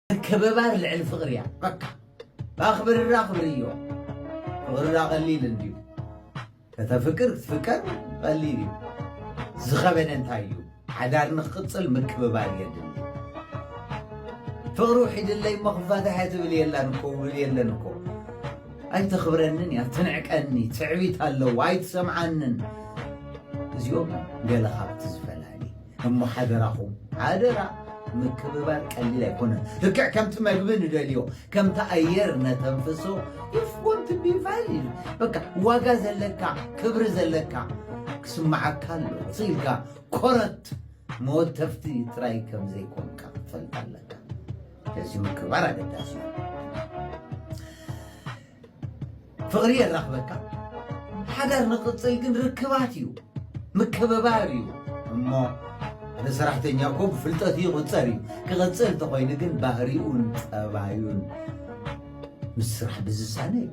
ምክብባር ልዕሊ ፍቕሪ እያ። በቃ ኣኽብርራ ኣኽብርዮ። ፍቕርራ ቀሊል እንድዩ። ከተፍቅር ክትፍቀር ቀሊል እዩ። ዝኸበደ እንታይ እዩ? ሓዳር ንክቕፅል ምክብባር የድሊ። ፍቕሪ ውሒድለይ እሞ ክፋታሕ እያ ትብል የላን እኮ፣ ውብል የለን እኮ። ኣይተኽብረንን እያ፣ ትንዕቀኒ፣ ትዕቢት ኣለዎ፣ ኣይትሰምዓንን። እዚኦም ገለ ካብቲ ዝፈላሊ እሞ ሓደራኹም፣ ሓደራ ምክብባር ቀሊል ኣይኮነን። ልክዕ ከምቲ መግቢ ንደልዮ፣ ከምቲ ኣየር ነተንፍሶ፣ if want to be valued፣ በቃ ዋጋ ዘለካ፣ ክብሪ ዘለካ ክስምዓካ ኣለዎ። ስኢልካ ኮረት መወተፍቲ ጥራይ ከም ዘይኮንካ ክትፈልጥ ኣለካ። ስለዚ ምክብባር ኣገዳሲ እዩ። ፍቕሪ የራኽበካ። ሓዳር ንቕጽል ግን ርክባት እዩ፣ ምክብባር እዩ። እሞ ሓደ ሰራሕተኛ እኮ ብፍልጠት ይቑጸር እዩ። ክቕጽል እንተኾይኑ ግን ባህሪኡን ጠባዩን ምስ ስራሕ ብዝሳነ እዩ።